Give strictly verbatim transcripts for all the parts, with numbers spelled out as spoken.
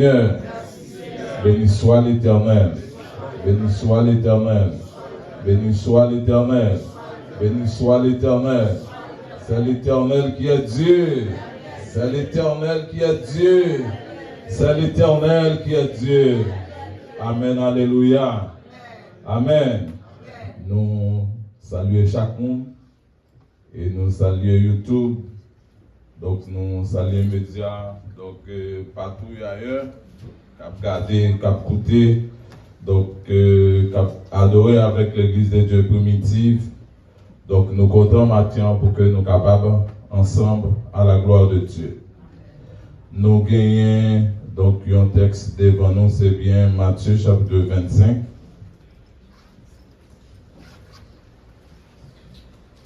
Seigneur. Béni soit l'Éternel. Béni soit l'Éternel. Béni soit l'Éternel. Béni soit l'Éternel. C'est l'Éternel qui est Dieu. C'est l'Éternel qui est Dieu. C'est l'Éternel qui est Dieu. Amen. Alléluia. Amen. Nou salye chak moun. E nou salye YouTube. Donk, nou salye medya, donk, euh, patou ayè, k ap gade, k ap koute, donk, euh, k ap adore avèk Legliz de Dye Primitiv. Donk, nou kontan maten an pou ke nou kapab ansanm à la gloire de Dieu. Nou genyen, donk, yon tèks devan nou, se byen Matye chapit vennsenk.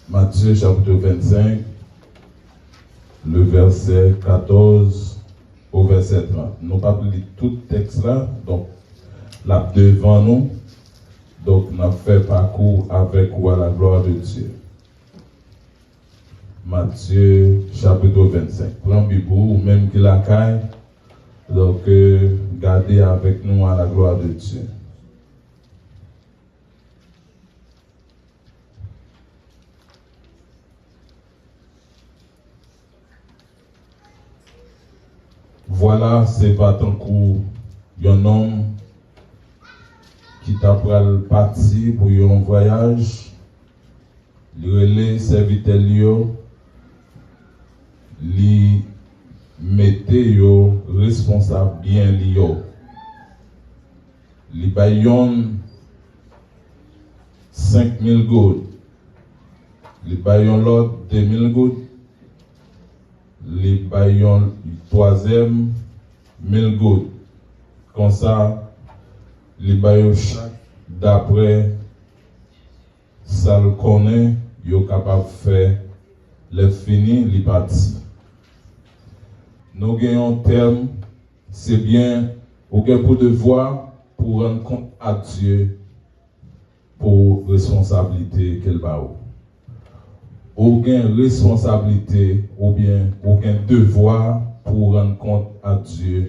Matye chapit vennsenk, le vèsè katòz o vèsè trant. Nou p ap li tout tèks la, donk, l ap devan nou. Donk, n ap fè pakou avèk ou à la gloire de Dieu. Matye chapit vennsenk. Pran Bib ou, ou menm ki lakay. Donk, euh, gade avèk nou à la gloire de Dieu. Vwala, se pa tankou yon nonm ki ta pral pati pou yon vwayaj, li rele sèvitè li yo, li mete yo responsab byen li yo. Li bay yonn senk mil goud. Li bay yon lòt de mil goud. Li bay yon twazyèm mil goud. Konsa, li bay yo chak daprè sa l konnen yo kapab fè. Lè fini, li pati. Nou gen yon tèm, se byen, ou gen pou devwa pou rann kont a Dye pou responsablite ke l ba ou. Ou gen responsablite oubyen ou gen devwa pou w rann kont a Dye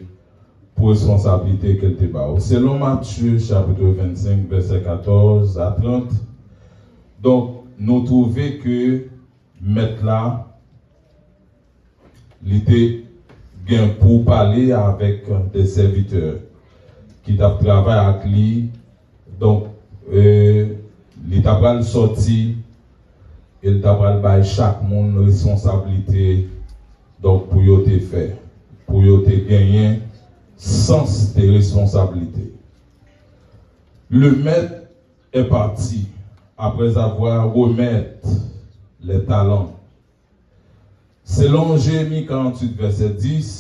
pou responsablite ke l te ba ou. Selon Matye chapit vennsenk, vèsè katòz a trant, donk, nou twouve ke Mèt la, li te gen pou pale avèk de sèvitè ki t ap travay ak li. Donk, e, li ta pral sòti e l ta pral bay chak moun responsablite, donk, pou yo te fè, pou yo te genyen sans de responsabilité. Le maître est parti après avoir remettre les talents. Selon Jeremi karanntuit, vèsè dis,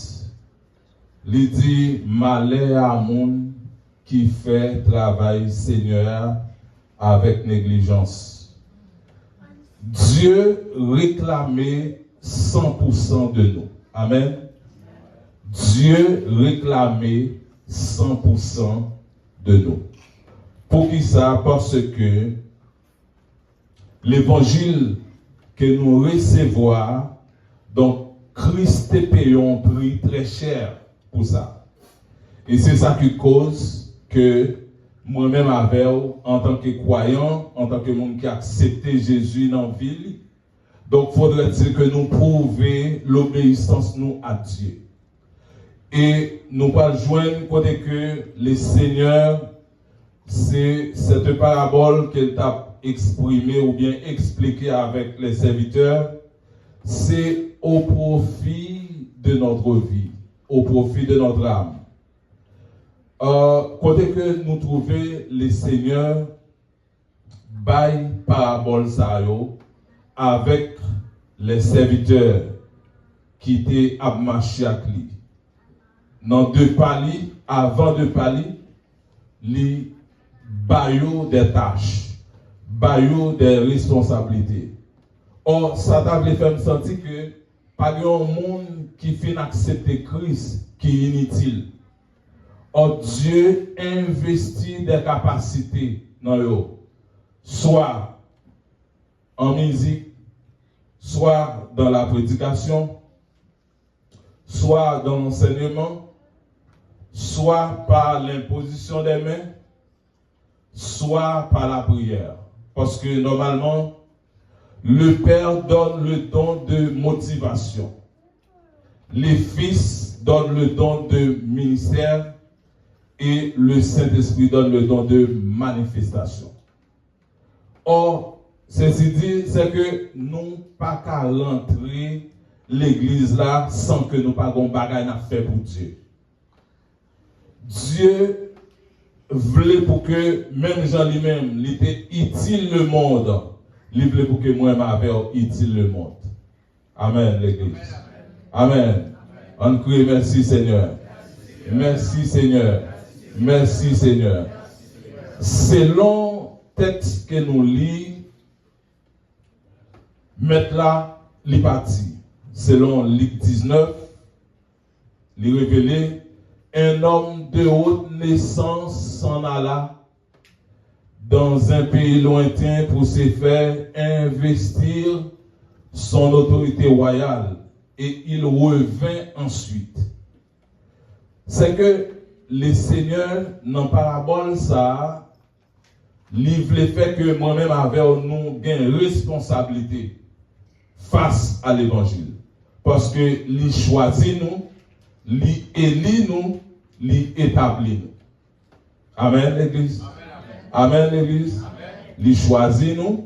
li di, malè a moun ki fè travay Senyè a avèk neglijans. Dye reklame san pou san de nou. Amèn. Dye reklame san pou san de nou. Poukisa? Paske levanjil ke nou resevwa, donk, Kris te peye yon pri trè chè pou sa. E se sa ki koz ke mwen menm avè w, antanke kwayan, antanke moun ki aksepte Jezi nan vi li, donk, fodrè-t-il ke nou pwouve lobeyisans nou a Dye. E nou pral jwenn kote ke le Senyè, se, cette parabole ke l t ap eksprime oubyen eksplike avèk les serviteurs, c'est au profit de notre vie, au profit de notre âme. Euh, kote ke nou twouve le Senyè bay parabòl sa yo avèk lè sèvitè ki te ap mache ak li. Nan de pa li, avan de pa li, li ba yo de tach, ba yo de responsablite. Ò, sa ta vle fè m santi ke pa gen yon moun ki fin aksepte Kris ki initil. Ò, Dye envesti de kapasite nan yo, swa an mizik, swa dan la predikasyon, swa dan lansèyman, Swa pa lenpozisyon dè men, swa pa lapriyè. Paske nòmalman, le Père donne le don de motivation, le Fils donne le don de ministère et le Saint-Esprit donne le don de manifestation. Or, sesi di, se ke nou pa ka rantre legliz la san ke nou pa gon bagay n ap fè pou Dye. Dye vle pou ke, menm jan li menm, li te itil lemonn, li vle pou ke mwen m avè w itil lemonn. Amèn, legliz. Amèn. Ann kriye, mèsi, Senyè. Mèsi, Senyè. Mèsi, Senyè. Selon tèks ke nou li, Mèt la, li pati. Selon Lik diznèf, li revele, un homme de haute naissance s'en alla dans un pays lointain pour se faire investir son autorité royale, et il revint ensuite. Se ke Lesenyè, nan parabòl sa a, li vle fè ke mwen menm avè w nou gen responsablite fas a levanjil. Paske li chwazi nou, li eli nou, li etabli nou. Amèn, legliz. Amèn, legliz. Li chwazi nou,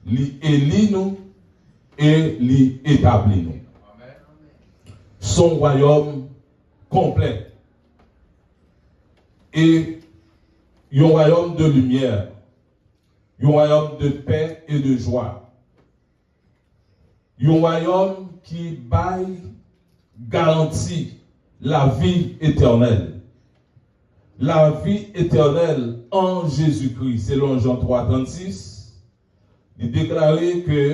li eli nou, e li etabli nou. Se yon wayòm konplè. E yon wayòm de limyè, yon wayòm de pè e de jwa, yon wayòm ki bay garanti lavi etènèl. Lavi etènèl an Jezikri, selon Jan twa trannsis, li deklare ke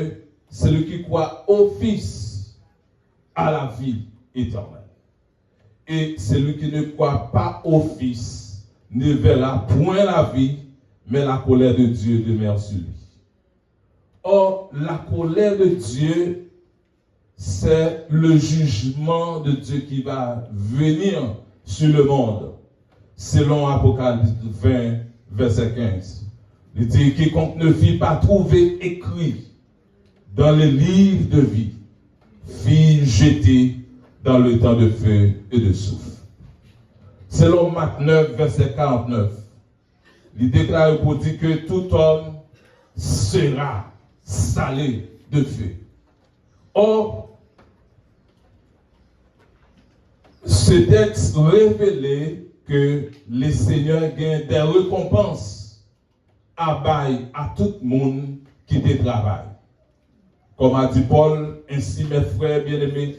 celui qui croit au Fils a la vie éternelle. Et celui qui ne croit pas au Fils ne verra point la vie, mais la colère de Dieu demeure sur lui. Or, la colère de Dieu, c'est le jugement de Dieu qui va venir sur le monde, selon Apocalypse vingt, verset quinze. Il dit, quiconque ne fut pas trouvé écrit dans le livre de vie fut jeté dans le temps de feu et de soufre. Selon Mak nèf, vèsè karantnèf, li deklare pou di ke tout homme sera salé de feu. Or, ce texte révèle que le Seigneur gagne des récompenses a bay a tout moun ki te travay. Comme a dit Paul, ainsi, mes frères bien-aimés,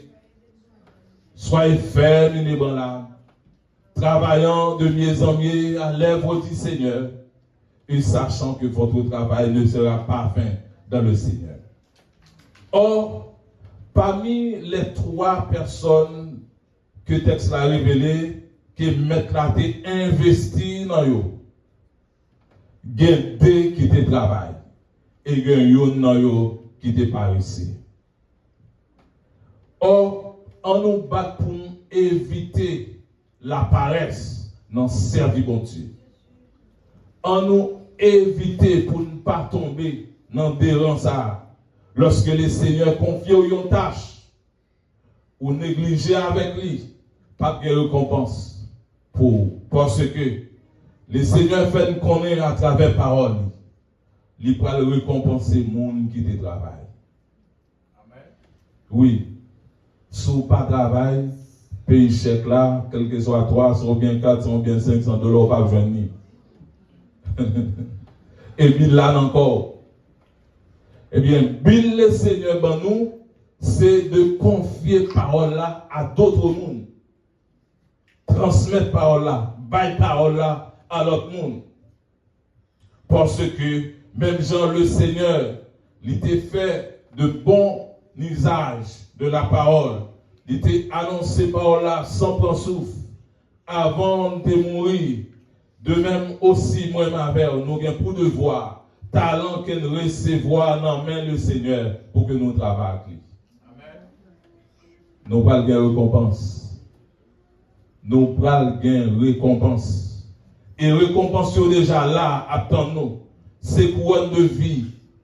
soyez fermes, inébranlables, travaillant de mieux en mieux à l'œuvre du Seigneur, et sachant que votre travail ne sera pas vain dans le Seigneur. Or, parmi les trois personnes ke tèks la revele ke mèt la te envesti nan yo, gen de ki te travay, e gen youn nan yo ki te parese. Or, ann nou bat pou n evite laparès nan sèvi Bondye. Ann nou evite pou n pa tonbe nan deran sa a. Lòske Lesenyè konfye w yon tach, ou neglije avèk li, p ap gen rekonpans pou ou. Paske Lesenyè fè n konnen atravè pawòl li, li pral rekonpanse moun ki te travay. Wi, si w pa travay, peye chèk la, kèlkeswa twa san oubyen kat san oubyen senk san dola, ou p ap jwenn li. E bil la nan kò w. Ebyen, bil Lesenyè ban nou, se de konfye pawòl la a dòt moun. Transmèt pawòl la, bay pawòl la a lòt moun. Paske, menm jan Lesenyè, li te fè de bon izaj de la pawòl, li te anonse pawòl la san pran souf, avan l te mouri, de menm osi, mwen menm avè w, nou gen pou devwa talan ke n resevwa nan men Lesenyè pou ke nou travay ak li. Nou pral gen rekonpans. Nou pral gen rekonpans. E rekonpans yo deja la ap tann nou. Se kouwòn de vi,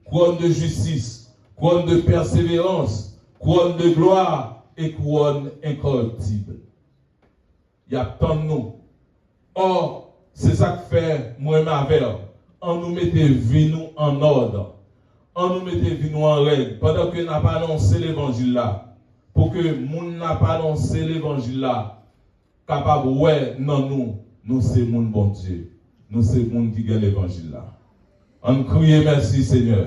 kouwòn de jistis, kouwòn de pèseverans, kouwòn de glwa e kouwòn enkoriptib. Y ap tann nou. Ò, se sa k fè mwen menm avè w, ann nou mete vi nou an òd. Ann nou mete vi nou an règ pandan ke n ap anonse levanjil la, pou ke moun n ap anonse levanjil la kapab wè nan nou, nou se moun Bondye. Nou se moun ki gen levanjil la. Ann kriye mèsi, Senyè.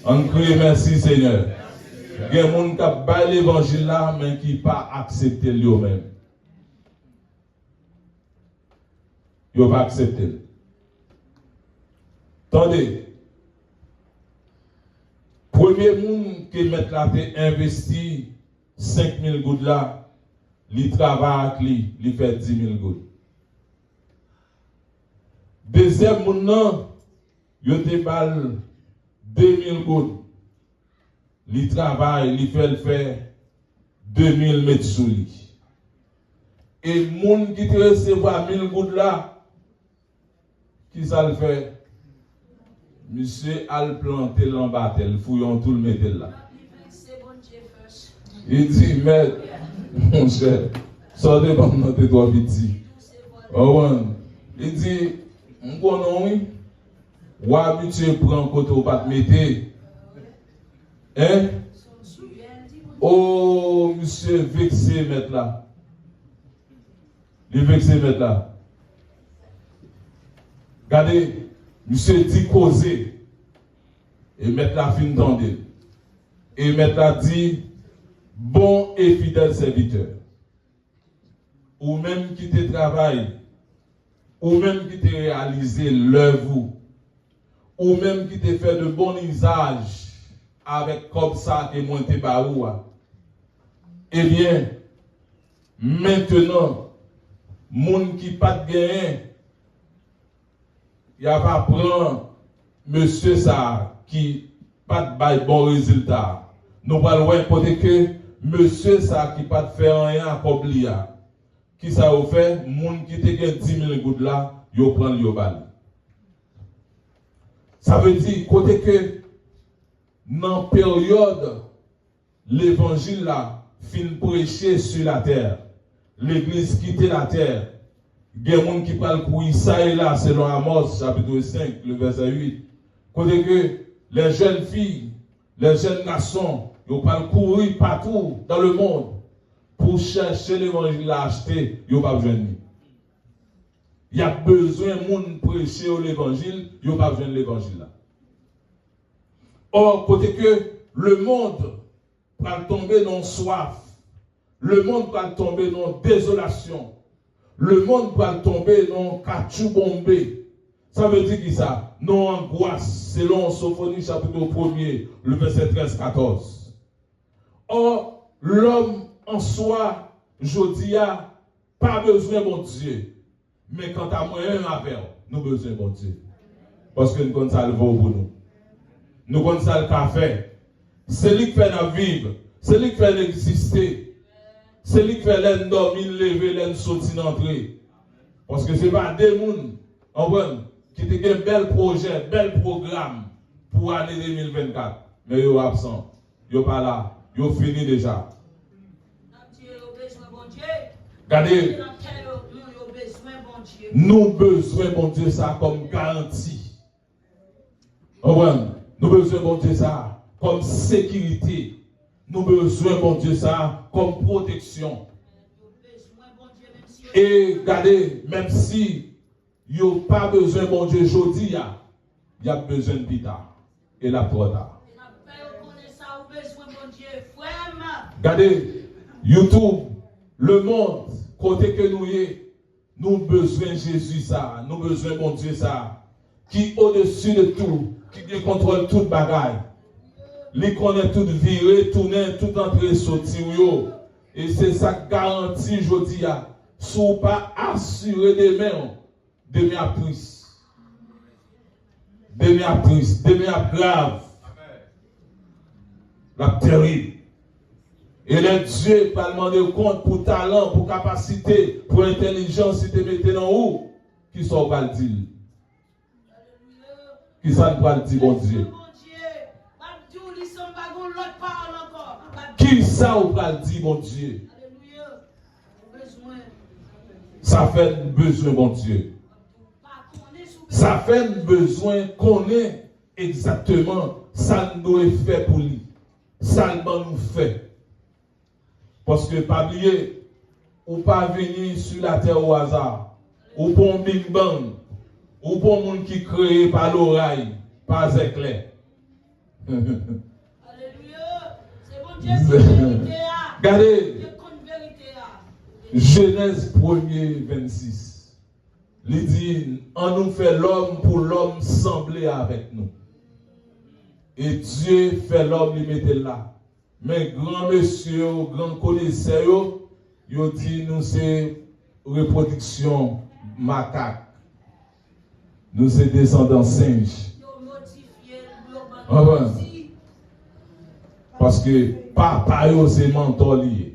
Ann kriye mèsi, Senyè. Gen moun k ap bay levanjil la, men ki pa aksepte l yo menm. Yo pa aksepte l. Tande, premye moun ke mèt la te envesti senk mil goud la, li travay ak li, li fè dis mil goud. Dezyèm moun nan, yo te ba l de mil goud. Li travay, li fè l fè de mil met sou li. E moun ki te resevwa mil goud la, ki sa l fè? Misye al plante l anba tè, l fouye yon twou, l mete l la. Li di, Mèt, monchè, sa w te ban m nan te twò piti. Ou konprann? Li di, M konnen w, wi. W abitye pran kote w pa t mete. Hein? O, misye vekse mèt la. Li vekse mèt la. Gade, misye di koze. E mèt la fin tande l. E mèt la di, Bon e fidèl sèvitè. Ou menm ki te travay, ou menm ki te reyalize lèv ou, ou menm ki te fè de bon izaj avèk kòb sa ke mwen te ba ou a. Ebyen, mentenan, moun ki pa t genyen, y ap pran mesye sa a ki pa t bay bon rezilta a. Nou pral wè kote ke mesye sa a ki pa t fè anyen a kòb li a. Kisa yo fè? Moun ki te gen dis mil goud la, yo pran l, yo ba li. Sa vle di, kote ke nan peryòd levanjil la fin preche sou latè, legliz kite latè, gen moun ki pral kouri sa e la, selon Amòs, chapitre cinq, le verset huit, kote ke les jeunes filles, les jeunes garçons, yo pral kouri patou dans le monde pou chèche levanjil la, achte, yo p ap jwenn li. Y ap bezwen moun preche yo levanjil, yo p ap jwenn levanjil la. Ò, kote ke lemonn pral tonbe nan swaf, lemonn pral tonbe nan dezolasyon, lemonn pral tonbe nan katchoubonbe. Sa vle di kisa? Nan angwas, selon Sofoni, chapitre premier, le verset treize, quatorze. Ò, lòm an swa, jodi a, pa bezwen Bondye. Men kanta mwen menm avè w, nou bezwen Bondye. Paske n konn sa l vo pou nou. Nou konn sa l ka fè. Se li k fè n ap viv. Se li k fè n egziste. Se li k fè lè n dòmi, n leve, lè n soti, n antre. Paske se pa de moun, konprann, ki te gen bèl pwojè, bèl pwogram pou ane de mil vennkat, men yo absan. Yo pa la. Yo fini deja. Gade, nou bezwen Bondye sa kòm garanti. Konprann? Nou bezwen Bondye sa kòm sekirite. Nou bezwen Bondye sa kòm pwoteksyon. E gade, menm si yo pa bezwen Bondye jodi a, y ap bezwen l pita. E l ap twò ta. Gade, YouTube, lemonn, kote ke nou ye, nou bezwen Jezi sa, nou bezwen Bondye sa, ki odesi de tou, ki gen kontwòl tout bagay. Li konnen tout vire, tounen, tout antre, soti w yo. E se sa k garanti jodi a. Si w pa asire demen w, demen ap tris. Demen ap tris. Demen ap grav. L ap terib. E lè Dye pral mande w kont pou talan, pou kapasite, pou entèlijans li te mete nan ou, kisa w pral di l? Kisa n pral di Bondye? Kisa w pral di Bondye? Sa fè n bezwen Bondye. Sa fè n bezwen konnen egzakteman sa n dwe fè pou li, sa l ban nou fè. Paske pa bliye, ou pa vini sou latè o aza. Ou pa yon bing bang. Ou pa yon moun ki kreye pa loray, pa zèklè. Alelouya! Se Bondye ki verite a. Gade! Bondye konn verite a. Jenèz premye vennsis. Li di, annou fè lòm pou lòm sanble avèk nou. E Dye fè lòm, li mete l la. Men gran mesye yo, gran konesè yo, yo di nou se repwodiksyon makak. Nou se desandan senj. Anprann? Paske papa yo se mantò li ye.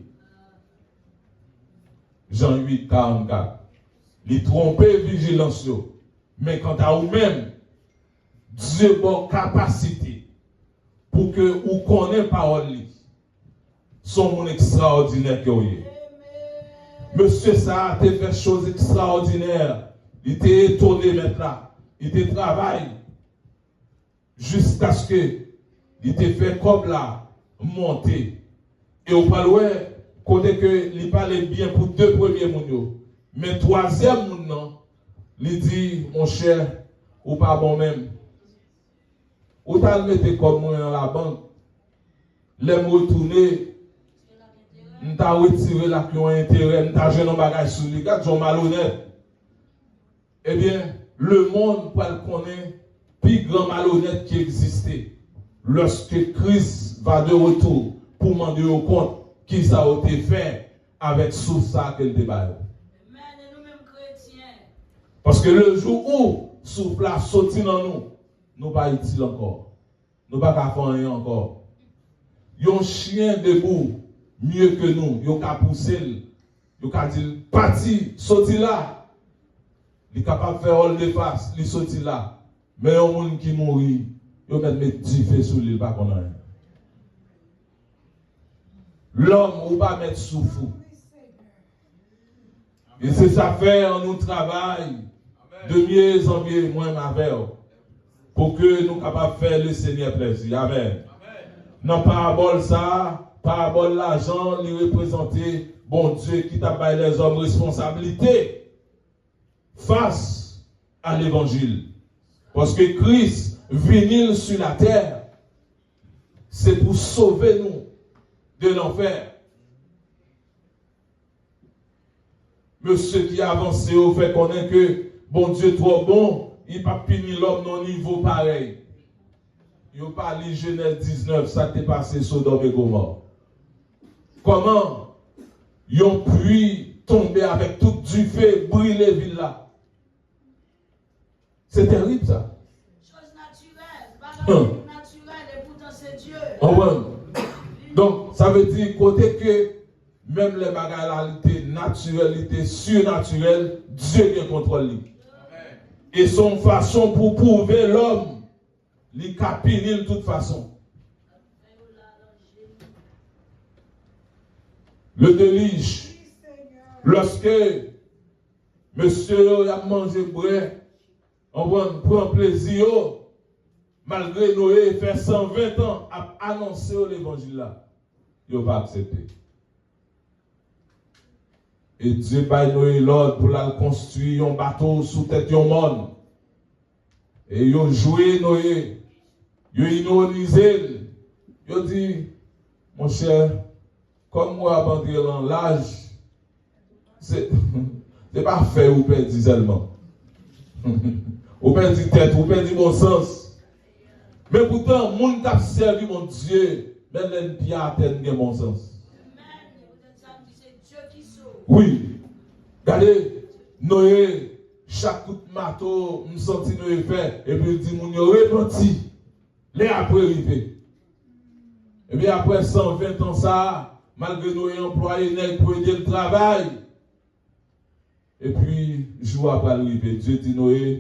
Jan uit karannkat. Li twonpe vijilans yo. Men kanta ou menm, Dye ba w kapasite pou ke ou konnen pawòl li. Se yon moun ekstraòdinè ke w ye. Mesye sa a te fè choz ekstraòdinè. Li te etone mèt la. Li te travay jiskaske li te fè kòb la monte. E w pral wè kote ke li pale byen pou de premye moun yo. Men twazyèm moun nan, li di, monchè, ou pa bon menm. Ou t al mete kòb mwen an labank. Lè m retounen, m ta retire l ak yon enterè, m ta jwenn yon bagay sou li. Gad jan w malonèt. Ebyen, lemonn pral konnen pi gran malonèt ki egziste lòske Kris va de retour pou mande yo kont kisa yo te fè avèk souf sa a ke l te ba yo. Paske le jou ou souf la soti nan nou, nou pa itil ankò. Nou pa ka fè anyen ankò. Yon chen debou mye ke nou, yo ka pouse l, yo ka di l, pati, soti la. Li kapab fè volte-face, li soti la. Men yon moun ki mouri, yo mèt met dife sou li, li pa konn anyen. Lòm, ou pa mèt souf ou. E se sa fè annou travay de mye an mye, mwen avè w, pou ke nou kapab fè Lesenyè plèzi. Amèn. Nan parabòl sa a, parabòl lajan, li reprezante Bondye ki t ap bay lèzòm responsablite fas a levanjil. Paske Kris vini l sou latè, se pou sove nou de lanfè. Mesye ki avanse yo fè konnen ke Bondye twò bon, li p ap pini lòm nan nivo parèy. Yo pa li Jenèz diznèf, sa k te pase Sodòm e Gomò. Kòman yon pli tonbe avèk tout dife, brile vil la. Se terib sa. Konprann? Donk, sa vle di kote ke menm lè bagay la li te natirèl, li te sinatirèl, Dye gen kontwòl li. E se yon fason pou pwouve lòm li ka pini l tout fason. Le delij, lòske mesye yo y ap manje bwè, konprann, pran plezi yo, malgre Noye fè san ven tan ap anonse yo levanjil la, yo pa aksepte. E Dye bay Noye lòd pou l al konstwi yon bato sou tèt yon mòn. E yo jwe Noye, yo ironize l, yo di, monchè, kòm w ap antre nan laj, se, se pa fèy ou pèdi sèlman. Ou pèdi tèt, ou pèdi bon sans. Men poutan, moun k ap sèvi Bondye, menm lè n pi atè, n gen bon sans. Wi. Gade, Noye, chak kout mato, m santi Noye fè, epi l di moun yo repanti. Lè apre rive. Epi apre san ven tan sa a, Malgre Noye anplwaye nèg pou ede l travay. Epi, jou a pral rive. Dye di Noye,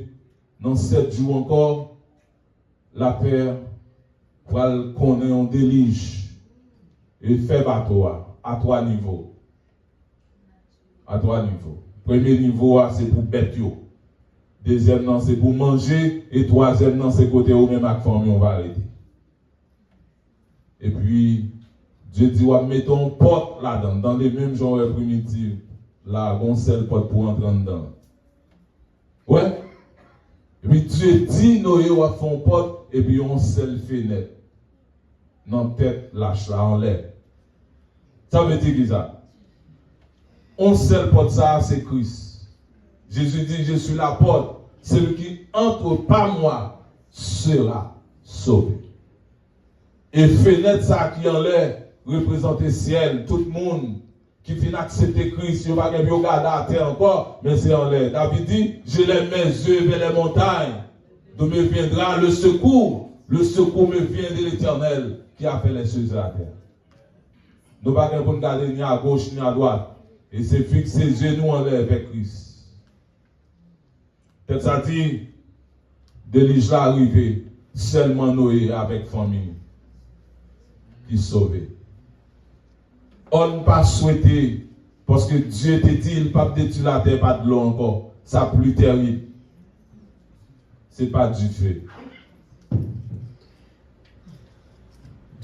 nan sèt jou ankò, latè pral konnen yon delij. E fè bato a, a twa nivo. A twa nivo. Premye nivo a, se pou bèt yo. Dezyèm nan, se pou manje. E twazyèm nan, se kote ou menm ak fanmi w va rete. Epi, Dye di, w ap mete yon pòt ladan l. Tande menm jan w wè primitiv la, gon sèl pòt pou antre anndan l. Wè? Epi, Dye di Noye, w ap fè yon pòt, epi yon sèl fenèt nan tèt lach la, anlè. Sa vle di ki sa? On sèl pòt sa a, se Kris. Jezi di, Je suis la porte. Celui qui entre par moi sera sauvé. E fenèt sa a ki anlè reprezante syèl, tout moun ki fin aksepte Kris, yo pa gen pou yo gade atè ankò, men se anlè. David di, Je lève mes yeux vers les montagnes, d'où me viendra le secours. Le secours me vient de l'Éternel qui a fait les cieux et la terre. Nou pa gen pou n gade ni agoch ni adwat. E se fikse zye nou anlè avèk Kris. Tèks la di, delij la rive, sèlman Noye avèk fanmi l ki sove. Ò n pa swete, paske Dye te di l p ap detwi latè pa dlo ankò. Sa pli tèrib. Se pa dife.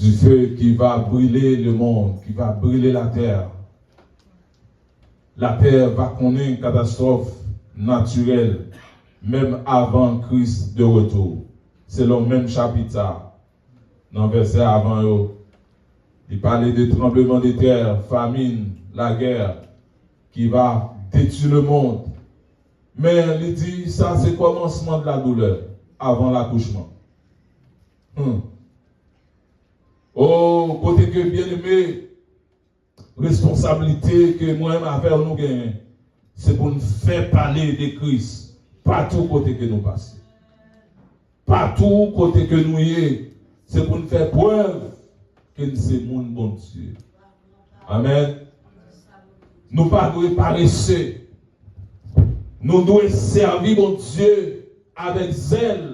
Dife ki va brile lemonn, ki va brile latè. Latè va konnen katastwòf natirèl menm avan Kris de retou. Selon menm chapit sa, nan vèsè avan yo, li pale de tranblemanntè, famin, lagè ki va detwi lemonn. Men li di sa se kòmansman de la doulè avan lakouchman. Hmm. Oh, kote ke byeneme, responsablite ke mwen menm avè w nou genyen, se pou n fè pale de Kris patou kote ke nou pase. Patou kote ke nou ye, se pou n fè prèv ke n se moun Bondye. Amèn. Nou pa dwe parese. Nou dwe sèvi Bondye avèk zèl,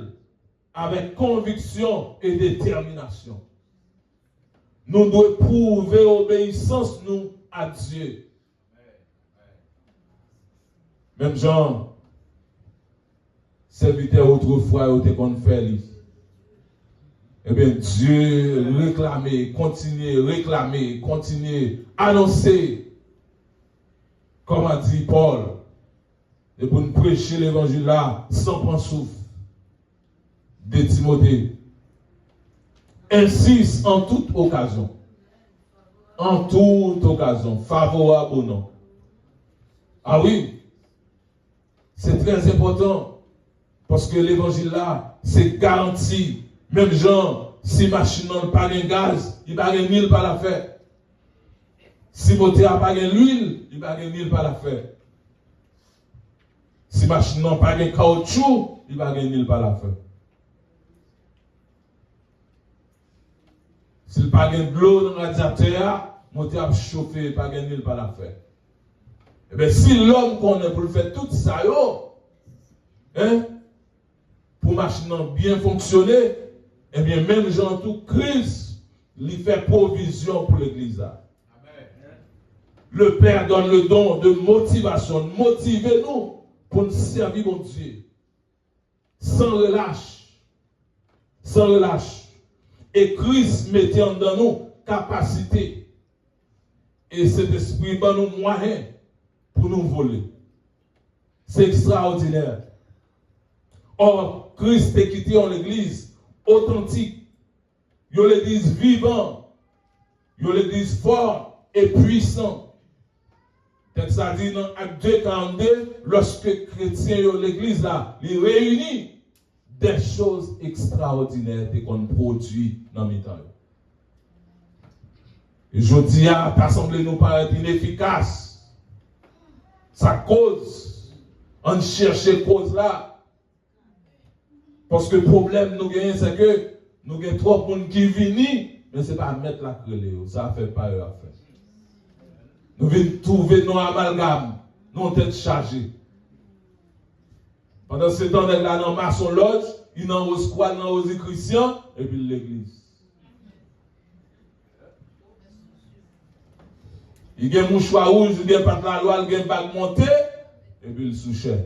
avèk konviksyon e detèminasyon. Nou dwe pwouve obeyisans nou a Dye. Menm jan sèvitè otrefwa yo te konn fè li. Ebyen, Dye reklame, kontinye reklame, kontinye anonse, kòm a di Pòl, e pou n preche levanjil la san pran souf. De Timote. Insiste en toute occasion. En toute occasion, favorable ou non. Ah oui, se trè enpòtan. Paske levanjil la, se garanti. Menm jan, si machin nan pa gen gaz, li pa gen nil pa l ap fè. Si motè a pa gen lwil, li pa gen nil pa l ap fè. Si machin nan pa gen kawotchou, li pa gen nil pa l ap fè. Si l pa gen dlo nan radyatè a, motè ap chofe, pa gen nil pa l ap fè. Ebyen, si lòm konnen pou l fè tout sa yo, en, pou machin nan byen fonksyone, ebyen, menm jan tou, Kris, li fè pwovizyon pou legliz la. Le Père donne le don de motivation, motive nou pou n sèvi Bondye san relach, san relach. E Kris mete anndan nou kapasite. E Sentespri ban nou mwayen pou nou vole. Se ekstraòdinè. Ò, Kris te kite yon legliz otantik, yon legliz vivan, yon legliz fò e pwisan. Tèks la di nan Ak de karannde, lòske kretyen yo, legliz la, li reyini, des choses extraordinaires te konn pwodui nan mitan yo. E jodi a, ta sanble nou parèt inefikas. Sa koz, ann chèche koz la. Paske pwoblèm nou genyen, se ke nou gen twòp moun ki vini, men se pa mèt la k rele yo. Sa fè pa yo ap fè. Nou vin twouve nou amalgam, nou tèt chaje. Pandan se tan, nèg la nan masonlòj, li nan Rose Croix, li nan Rosicrucian, epi l legliz. Li gen mouchwa wouj, li gen pat lalwa, li gen bag monte, epi l sou chè.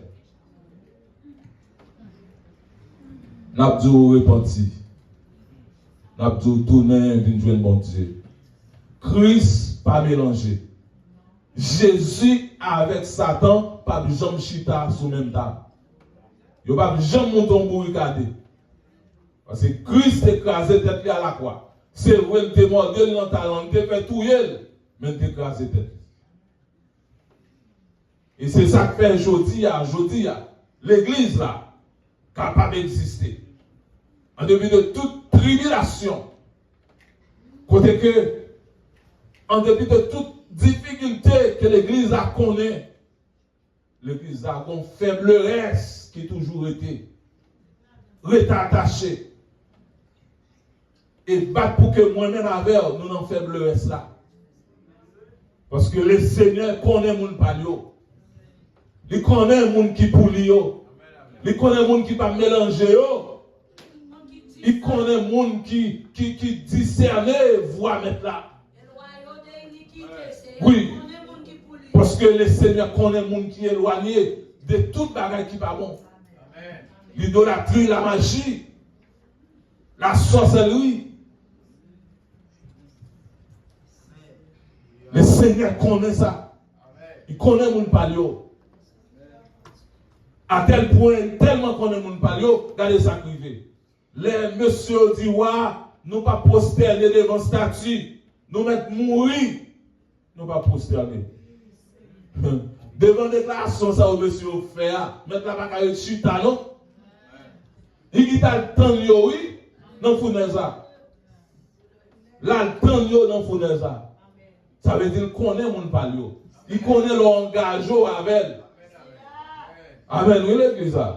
N ap di w repanti. N ap di w tounen vin jwenn Bondye. Kris pa melanje. Jezi avèk Satan p ap janm chita sou menm tab. Yo p ap janm monte yon bourikade. Paske Kris te kraze tèt li alakwa. Se vre, l te mòde l nan talan, l te fè touye l, men l te kraze tèt li. E se sa k fè jodi a, jodi a, legliz la kapab egziste. An depi de tout tribilasyon, kote ke, an depi de tout difikilte ke legliz la konnen, legliz la gon fèblerès ki toujou rete, rete atache. E bat pou ke mwen menm avè w, nou nan fèblerès la. Paske Lesenyè konnen moun pa l yo. Li konnen moun ki pou li yo. Li konnen moun ki pa melanje yo. Li konnen moun ki, ki, ki disène vwa Mèt la. Wi. Paske Lesenyè konnen moun ki elwanye de tout bagay ki pa bon. Lidolatri, lamaji, lasòsèlri. Lesenyè konnen sa. Li konnen moun pa l yo. Atèl pwen, tèlman konnen moun pa l yo, gade sa k rive. Lè mesye yo di wa, nou p ap pwostène devan stati, nou mèt mouri, nou p ap pwostène. Devan deklarasyon sa yo mesye yo fè a, Mèt la pa ka ret chita non. Li gentan al tann yo wi, nan founèz la. L al tann yo nan founèz la. Sa vle di l konnen moun pa l yo. Li konnen lè w angaje w avè l. Amèn, wi, legliz la.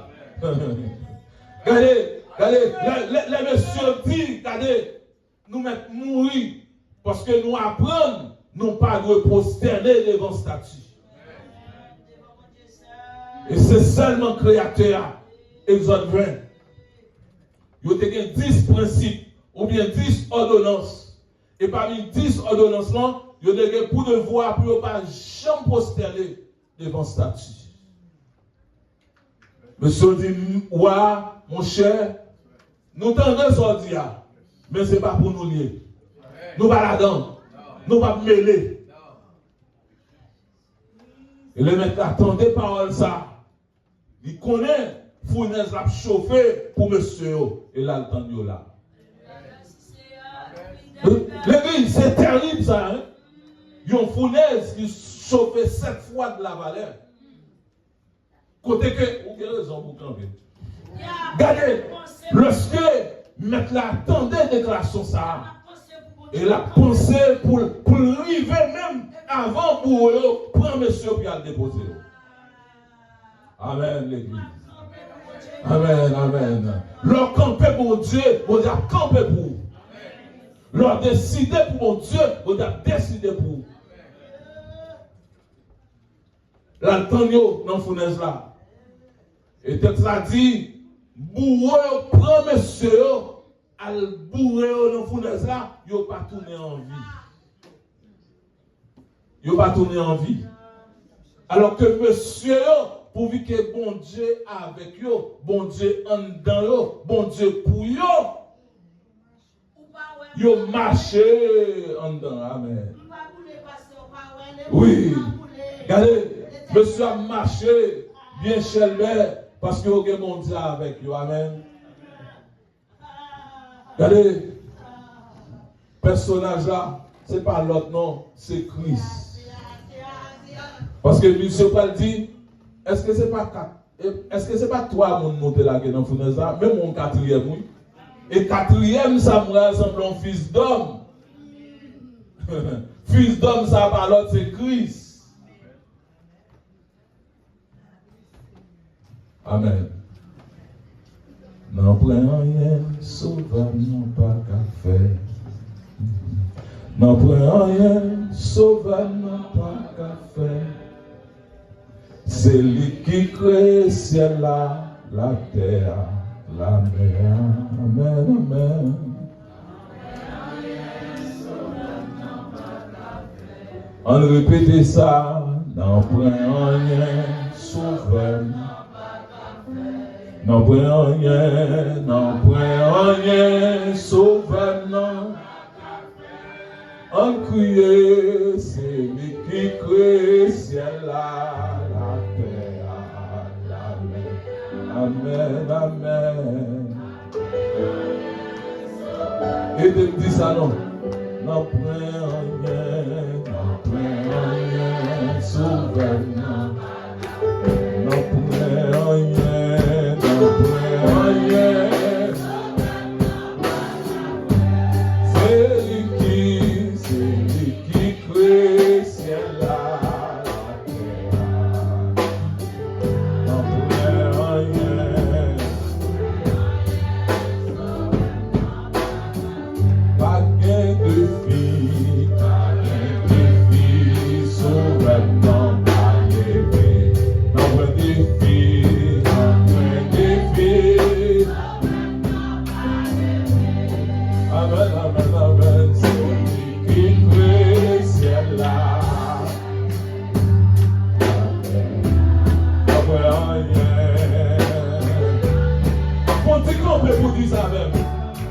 Gade, gade, lè, lè, lè mesye yo di, gade, nou mèt mouri, paske nou aprann nou pa dwe pwostène devan stati. E se sèlman Kreyatè a, Egzòd ven. Yo te gen dis prensip oubyen dis òdonans. E pami dis òdonans lan, yo te gen pou devwa pou yo pa janm pwostène devan stati. Mesye yo di, "Wa, monchè, nou tande sa w di a, men se pa pou nou l ye. Nou pa ladan. Nou p ap mele." E lè Mèt la tande pawòl sa, li konnen founèz la ap chofe pou mesye yo, e l al tann yo la. Legliz, se tèrib sa, en. Yon founèz ki chofe sèt fwa de la valè. Kote ke, ou gen rezon pou kanpe. Gade, lòske Mèt la tande deklarasyon sa a, e l ap panse pou l, pou l rive menm avan bouwo yo pran mesye yo pou y al depoze yo. Amèn, legliz. Amèn, amèn. Lè w kanpe Bondye, Bondye ap kanpe pou ou. Lè w deside pou Bondye, Bondye ap deside pou ou. L al tann yo nan founèz la. E tèks la di, bouwo yo pran mesye yo, al boure yo nan founèz la, yo pa tounen an vi. Yo pa tounen an vi. Alò ke mesye yo, pouvi ke Bondye avèk yo, Bondye anndan yo, Bondye pou yo, yo mache anndan. Amèn. Wi. Gade, mesye ap mache byen chèlbè, paske yo gen Bondye avèk yo. Amèn. Gade, pèsonaj la, se pa lòt non, se Kris. Paske misye pral di, èske se pa kat, èske se pa twa moun nou te lage nan founèz la? Men m wè yon katriyèm, wi. E katriyèm sa m wè a sanble yon fis dòm. Fis dòm sa pa lòt, se Kris. Amèn. Nanpwen anyen Sovè m nan pa ka fè. Nanpwen anyen Sovè m nan pa ka fè. Se li ki kreye syèl la, latè a, lamè a. Amèn, amèn. Ann repete sa, nanpwen anyen Sovè m. Nanpwen anyen, nanpwen anyen Sovè m nan. Ann kriye, se li ki kreye syèl la, latè a, lamè. Amèn, amèn. Ede m di sa non. Nanpwen anyen, nanpwen anyen Sovè m nan. Nanpwen anyen, nanpwen anyen. Se li ki, se li ki kreye syèl la, latè a. Nanpwen anyen. Pa gen defi, pa gen defi, Sovè m nan pa leve. Nanpwen defi, nanpwen defi. Amèn, amèn, amèn. Se li ki kreye syèl la. Nanpwen anyen. Fon ti kanpe pou di sa avè m.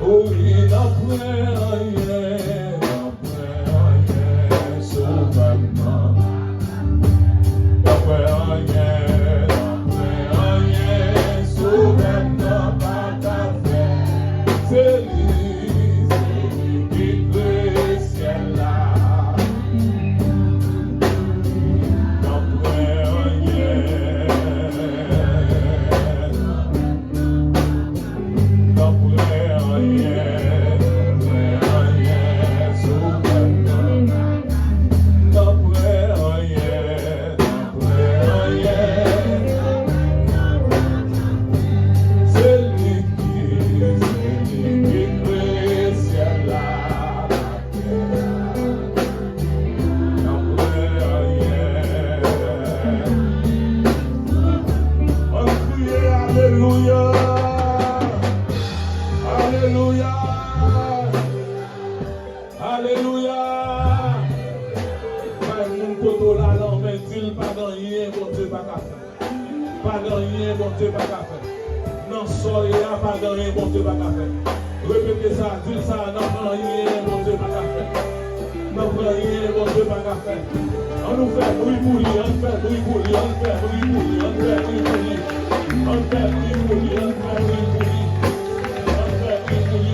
O wi, nanpwen anyen, nanpwen anyen Sovè m nan. Nanpwen anyen, nanpwen anyen Sovè m nan pa ka fè. Se li, se li ki kreye syèl la. Nanpwen anyen. Nanpwen anyen, nanpwen anyen Sovè m nan. Nanpwen anyen, nanpwen anyen. Se li ki, se li ki kreye syèl la. Ann kriye, alelouya! Alelouya! Alelouya! Bay moun kote w la lanmen, di l pa gen anyen Bondye pa ka fè. Pa gen anyen Bondye pa ka fè. Nan sa w ye a, pa gen anyen Bondye pa ka fè. Repete sa, di l sa, nan pa gen anyen Bondye pa ka fè. Nan pa gen anyen Bondye pa ka fè. Ann nou fè bri pou li, ann fè bri pou li, ann fè bri pou li, ann fè bri pou li. Ann fè bri pou li, ann fè bri pou li. Ann fè bri pou li.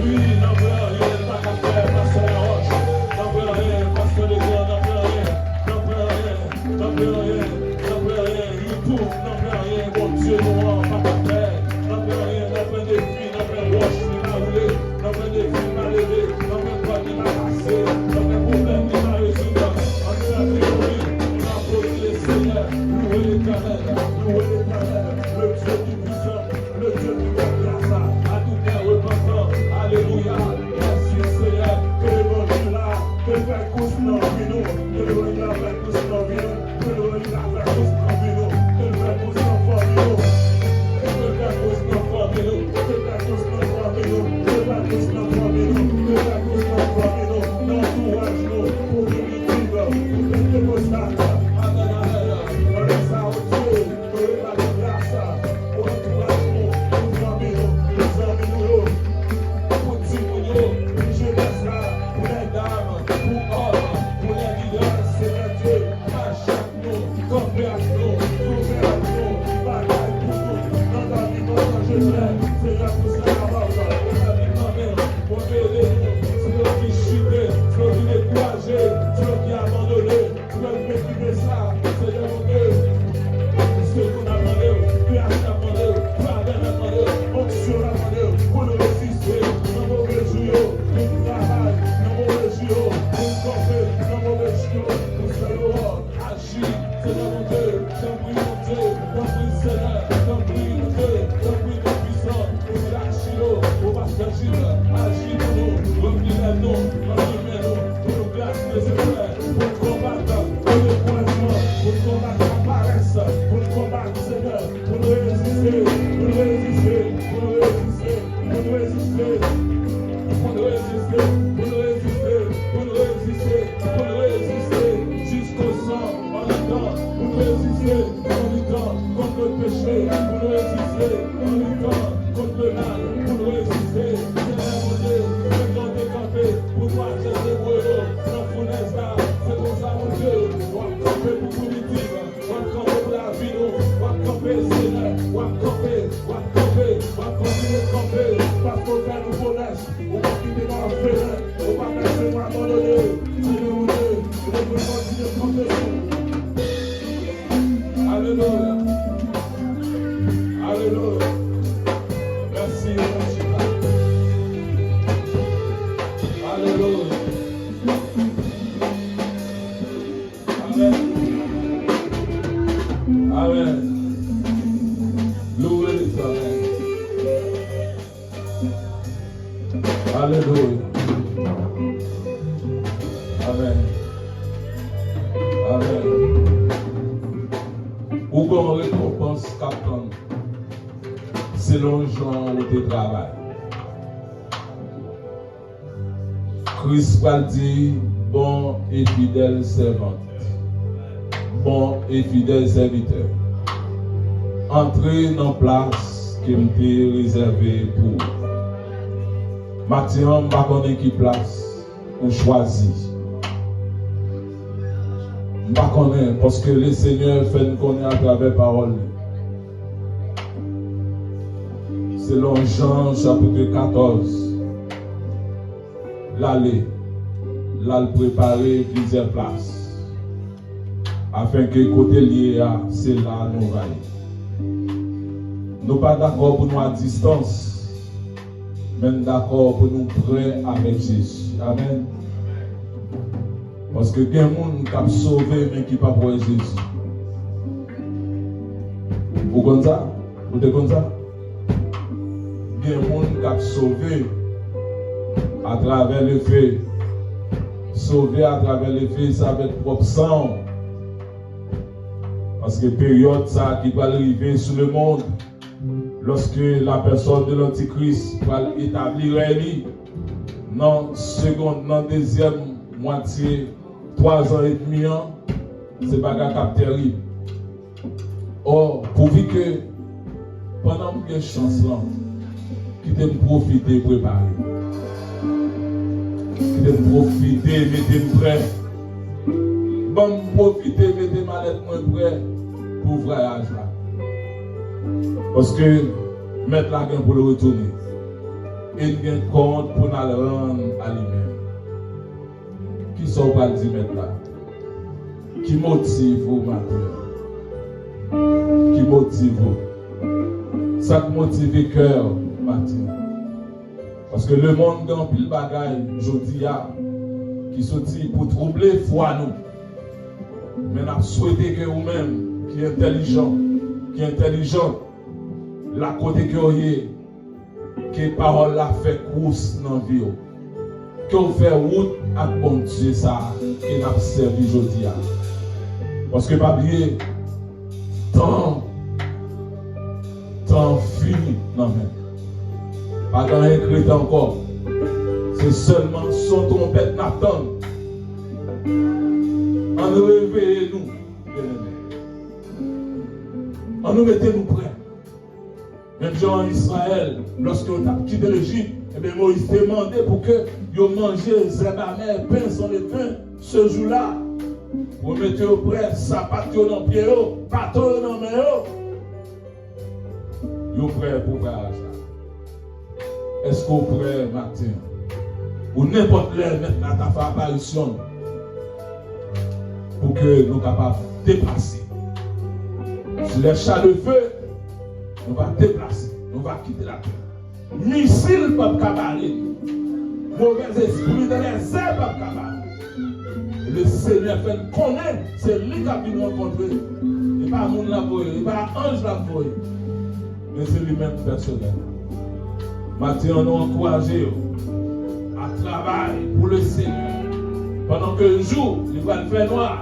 Wi, nanpwen anyen l pa ka fè, pastè Laroche, nanpwen anyen, pastè Legrand, nanpwen anyen, nanpwen anyen, nanpwen anyen, nanpwen anyen, YouTube, nanpwen anyen, Bondye nou an pa ka fè, nanpwen anyen, nanpwen defi, nanpwen wòch li pa woule, nanpwen defi pa leve, nanpwen kòd li pa kase, nanpwen pwoblèm li pa rezoud, ann fè bri pou li, nou adore Lesenyè, louwe Letènèl, louwe Letènèl, le Dieu qui puissant, le Dieu qui donne grâce à, à tout cœur repentant. Alléluia. Mèsi, Senyè. Ke levanjil la, ke l fè kous nan vi nou. Ke levanjil la fè kous nan vi nou. Ke levanjil la fè kous nan vi nou. Ke l fè kous nan fanmi nou. Pou n reziste, pou n reziste, pou n reziste, pou n reziste, pou n reziste, pou n reziste, pou n reziste jiskosan, an litan, pou n reziste, an litan kont le peche, pou n reziste, an litan kont le mal, pou n reziste. Senyè Bondye, fè tan te kanpe pou nou atire yo nan founèz la. Se konsa, Bondye, w ap kanpe pou politik. W ap kanpe pou lavi nou. W ap kanpe, Senyè. W ap kanpe. W ap kanpe. W ap kontinye kanpe. Paske w fè nou pwomès. Ou p ap kite nou òfelen. Ou p ap lèse nou abandone. Senyè Bondye, ou te pou kontinye kanpe sou. Alelouya. Alelouya. Mèsi, Bondye. Alelouya. Amèn. Amèn. Louwe Letènèl. Alelouya. Amèn. Amèn. Ou gen yon rekonpans k ap tann ou selon jan ou te travay. Kris pral di, bon e fidèl sèvant, bon e fidèl sèvitè, antre nan plas ke m te rezève pou ou. Maten an, m pa konnen ki plas ou chwazi. M pa konnen, paske Lesenyè fè n konnen atravè pawòl li. Selon Jan chapit katòz, l ale, l al prepare plizyè plas, afenke kote l ye a, se la nou va ye. Nou pa dakò pou nou a distans, men n dakò pou nou prè avèk Jezi. Amèn. Paske gen moun k ap sove, men ki p ap wè Jezi. Ou konn sa? Ou te konn sa? Gen moun k ap sove atravè lefe, sove atravè lefe, se avèk pwòp san w. Paske peryòd sa a ki pral rive sou lemonn, lòske lapèsòn de lantikris pral etabli rèy li nan segonn, nan dezyèm mwatye twazan edmi an, se bagay k ap tèrib. Ò, pouvi ke pandan m gen chans lan, kite m pwofite prepare m. Kite m pwofite mete m prè. Ban m pwofite mete malèt mwen prè pou vwayaj la. Paske Mèt la gen pou l retounen. E n gen kont pou n al rann a li menm. Kisa w pral di Mèt la? Ki motive w maten an? Ki motive w? Sa k motive kè w maten an? Paske lemonn gen anpil bagay jodi a ki soti pou twouble fwa nou. Men n ap swete ke ou menm ki entèlijan, ki entèlijant, la kote ke w ye, ke pawòl la fè kous nan vi w. Ke w fè wout ak Bondye sa a ke n ap sèvi jodi a. Paske pa bliye, tan, tan fini nan men. Pa gen anyen k rete ankò. Se sèlman son twonpèt n ap tann. Ann reveye nou, byeneme. Ann nou mete nou prè. Menm jan Izrayèl, lòske yo t ap kite Lejip, ebyen, Moyiz te mande pou ke yo manje zèb amè, pen san leven, se jou la. Pou mete yo prè, sapat yo nan pye yo, baton yo nan men yo. Yo prè pou vwayaj la. Èske w prè maten an? Ou nenpòt lè Mèt la ta fè aparisyon l pou ke nou kapab deplase. Sou lè cha de fe, nou va deplase, nou va kite latè. Misil p ap ka bare nou. Movèzespri dan lèzè p ap ka bare nou. Lesenyè fè n konnen se li k ap vin rankontre. E pa moun l ap voye, e pa anj l ap voye. Men se li menm pèsonèl. Maten an, nou ankouraje yo a travay pou Lesenyè. Pandan ke jou li pral fè nwa,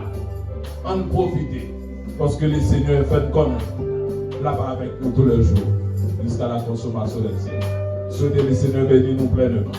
ann pwofite. Paske Lesenyè fè n konnen L ap avèk nou tou lè jou, jiska la konsomasyon dè syèk. Swete Lesenyè beni nou plènman.